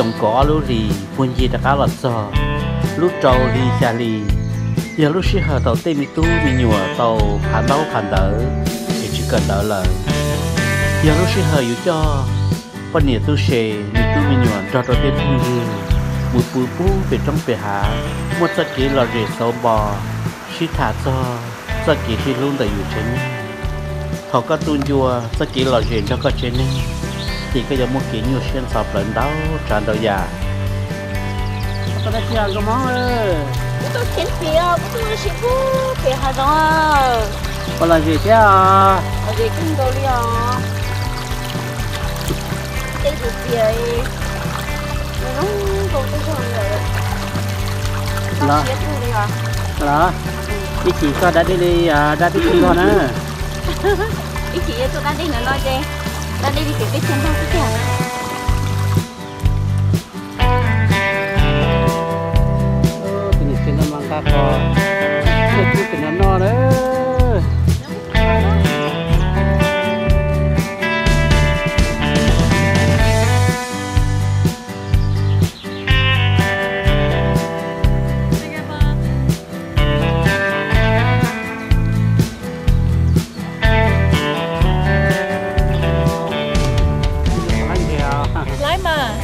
Xyoo kaum ob lub hlis puag ncig rov qab los txog lub rau hli xya hli, yog lub sij hawm thaum tej me tub me nyuam tau phav ntaub phav ntawv es tsis kawm ntawv lawm. Yog lub sij hawm yus coj poj niam tub se, me tub me nyuam nrog rau tej phooj ywg mus pw pub pem roob pem hav, muaj txoj kev lom zem xauv npo, sib tham txog txoj kev sib hlub ntawm yus tsev neeg. Thaum koj tu ncua txoj kev lom zem nrog koj tsev neeg, ces koj yuav muaj kev nyuaj siab ntxhov plawv ntau tsav ntau yam. Koj tuaj dab tsi os nkauj Hmoob? Kuv tuaj cheem tias kuv tuaj ua si pub pem hav zoov. Koj lom zem thiab os. Lom zem kawg nkaus li os. Tej tus tias zoo nkauj kawg nkaus li os. Los, los, ib chim koj da dej li, da dej tsis nrog na. Ib chim yuav tuaj da dej ntawm no ces da dej li pem peb chaw nrog xwb tiag. Tus niam tsev no mas nqa qos tuaj pub pem no noj na. Laiv mas,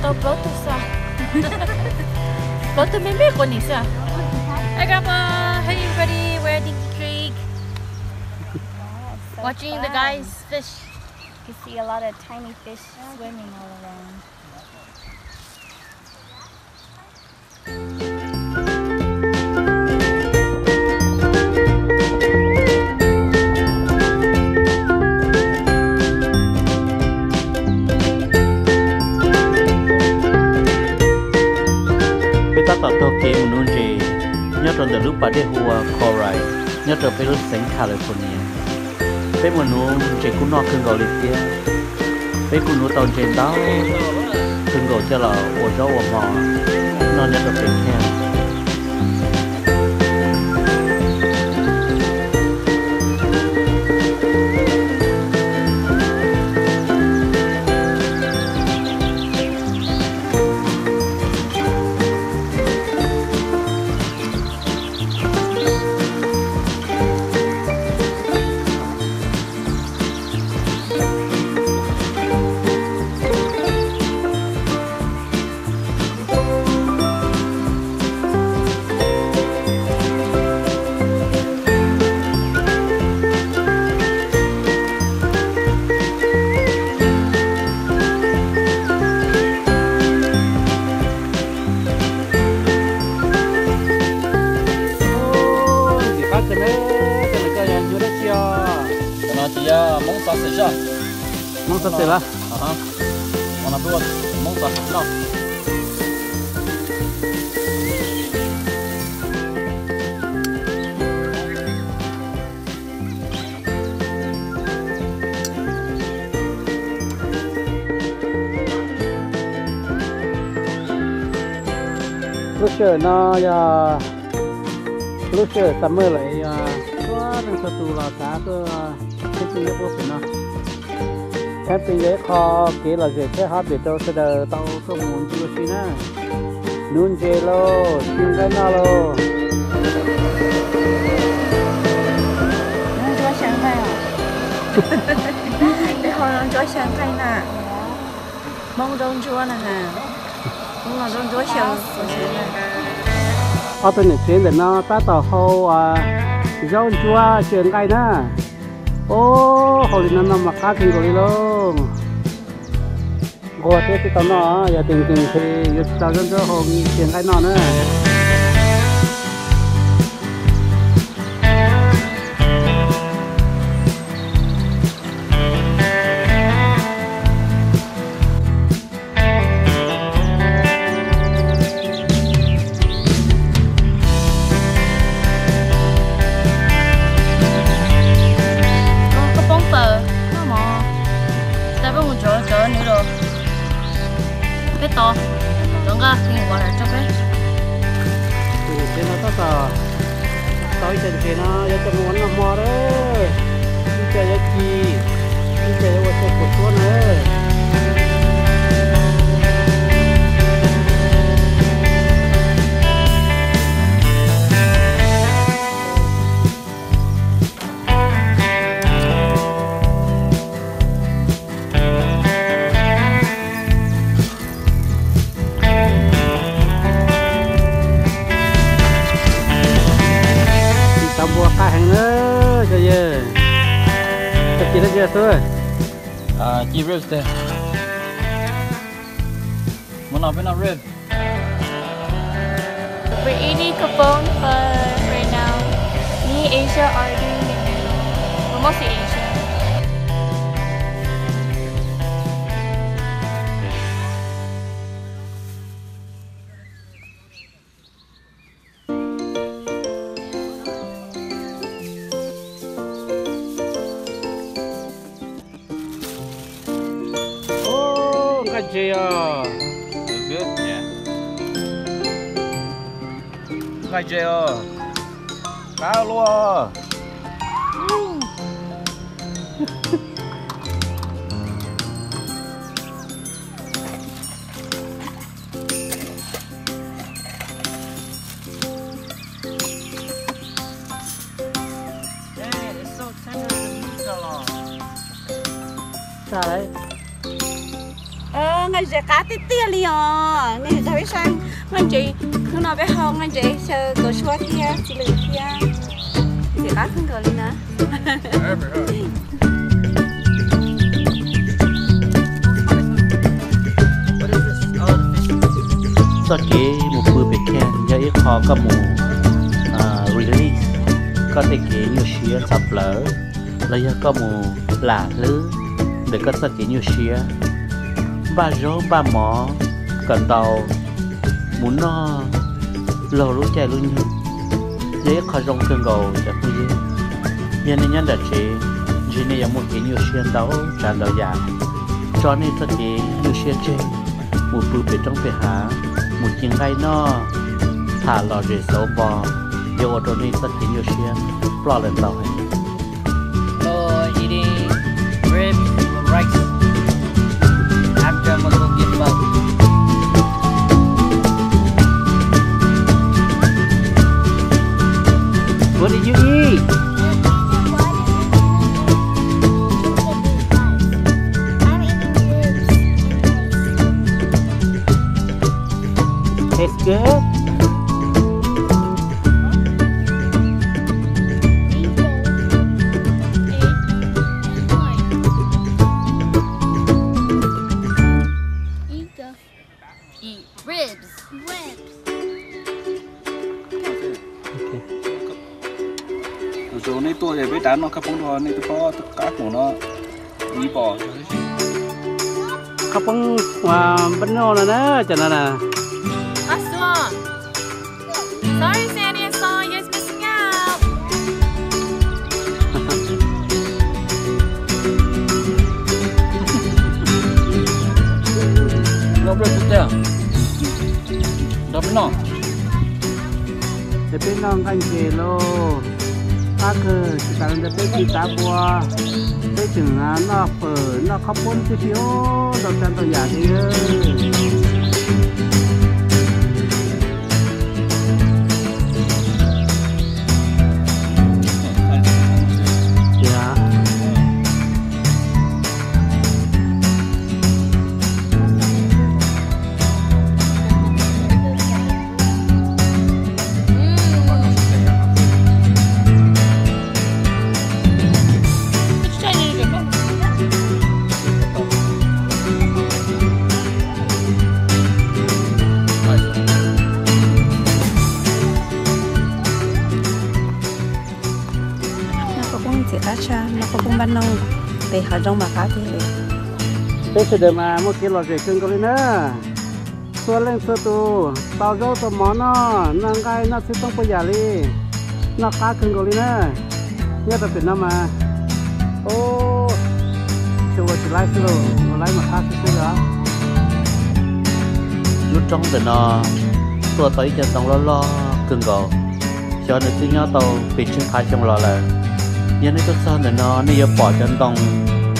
tau plaub tug xwb. Plaub tug me me quas nim xwb. Hi grandpa, hey everybody, we're at Dinky Creek. Watching the guys fish. You can see a lot of tiny fish swimming all around. Peb tab tom taug kev mus nuv ntses nyob rau ntawm lub pas dej hu ua Coral, nyob rau peb lub xeev California. Peb mus nuv ntses kuj noj kawg nkaus li thiab. Peb kuj nuv tau ntses ntau kawg nkaus coj los ua zaub ua mov noj nyob rau pem thiab. Ntxim qab kawg na, cov no cov yog ncua dab tsi os? Cov no ces yog Hmoob sausage. Hmoob sausage los? Hmoob sausage noj. Lub sij hawm no yog lub sij hawm summer lawm, yog txhua leej txhua tus los xav tuaj camping nyob puag pem no. Camping yog ib qho kev lom zem thiab hobby rau sawv daws tau tuaj mus ncig ua si na. Nuv ntses lauj, cia nqaij noj lauj. Ntsuab xyaw nqaij os. Ntsuab xyaw nqaij na. Hmoob zaub ntsuab na ha. Hmoob los zaub ntsuab xyaw. Ob tug niam tsev ntawm no tab tom hau zaub ntsuab xyaw nqaij na. Ub, hau li no noj mas qab kawg nkaus li lauj. Nquag thiab tsis tau noj, yog teem teem ces yuav tsis tau zaub ntsuab hau xyaw nqaij noj na. Koj poob taws noj mov, tab peb mus tso tso nws los. Peb tos, rov nqa clean water rau peb. Tus niam tsev no tab tom tau ib co ntses no yuav coj mus ua noj hmo lawm. Ib co yuav ci, ib co yuav ua xyaw kuam suab na. Ci ribs tiag. Mus no peb noj ribs. We're eating kapong pho right now. Me, Asia, Arden, and Milo. We're mostly Asian. Nqaij ntses os. Nqaij ntses os. Qab luaj. Nqaij ntses qab tiag tiag li os. Nej zag peb saib nqaij ntses, hnub no peb hau nqaij ntses xyaw kauv suab thiab txiv lws thiab. Ntxim qab kawg nkaus li na. Txoj kev mus pw pem camp yog ib qho koj mus release koj tej kev nyuaj siab txhaj plaws, los yog koj mus lam hlwb ntawm koj txoj kev nyuaj siab, npaj zaub npaj mov kom ntau, mus noj laug lub caij lub nyoog, yog ib qho zoo kawg nkaus cov phooj ywg. Yog nej nyob nram tsev, ntshe nej yuav muaj kev nyuaj siab ntau tsav ntau yam, tso nej txoj kev nyuaj siab tseg, mus pw pem roob pem hav, mus ci nqaij noj, tham lom zem xauv npo, yuav ua rau nej txoj kev nyuaj siab ploj lawm ntau heev. Or eating ribs with rice after Mongol give up. What did you eat? Tastes good? Eat ribs. Ribs. Tus nej tuaj es peb rov noj khab poob rau nej twb paub qab mus no. Ib pom khab poob npaj noj no na, cov no na. Sorry, Sandy and Song, you guys missing out. Nrog peb noj. Ces peb noj nqaij ntses lauj. Qab kawg, tsis tas li ntawd peb tsis tav pua, peb tseem noj fawm noj khab poob tib si, ntau tsav ntau yam li. Noj khab poob ntxim qab tshaj noj khab poob npaj noj pem hav zoov mas qab tiag li. Peb sawv daws mas muaj kev lom zem kawg nkaus li na. Txhua leej txhua tus tau zaub tau mov noj, noj nqaij noj txhib toob puas yam li, noj qab kawg nkaus li na. Nyob rau pem no mas, o, tsuas ua tsis laib xwb lauj, ua laib mas qab xwb xwb os. Lub roob ntawm no tuaj tau ib co ntoo loj loj kawg nkaus, xyov nws twb nyob tau pes tsawg phav xyoo los lawm. Yog nej tuaj txog ntawm no nej yuav pom cov ntoo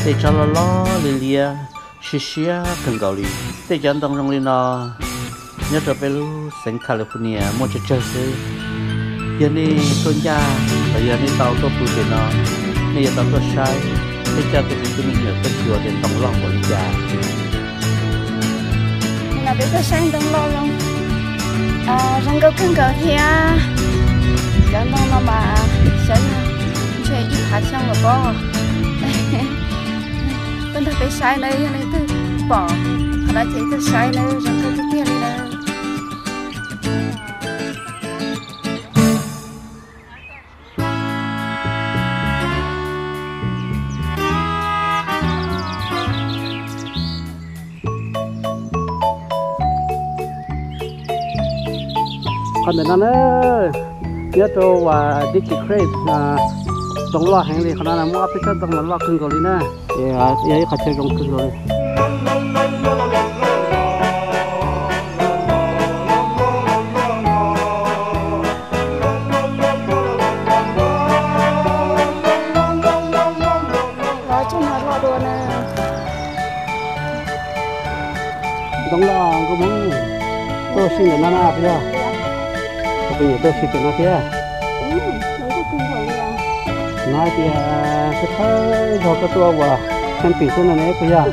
tej tsob loj loj liab liab siab siab kawg nkaus li. Tej cov ntoo zoo li no nyob rau peb lub xeev California muaj tsawg tsawg xwb. Yog nej tuaj ncaj los yog nej tau tuaj pw pem no, nej yuav tau tuaj saib peb coj tus me tub me nyuam tuaj xyuas tias ntoo loj npaum li cas. Nim no peb tuaj saib ntoo loj zoo, zoo nkauj kawg nkaus thiab. Cov ntoo no mas xyov yog ntshe ib phav xyoo los pob. Nrog peb saib na, yog leej twg pom qhov no ces tuaj saib na, zoo kawg tiag tiag li na. Qhov ntawm no na, nyob rau uas Dickey Creek, ntoo loj heev li, qhov no muaj ob peb tsob ntoo mas loj kawg nkaus li na. Yog ib qhov chaw zoo kawg nkaus li. Ntoo loj nkauj Hmoob, tuaj si ntawm no na puas yog? Koj puas nyiam tuaj si pem no thiab? Hnov hais tias thawj thawj zaug koj tuaj uas camping xwb no ne puas yog?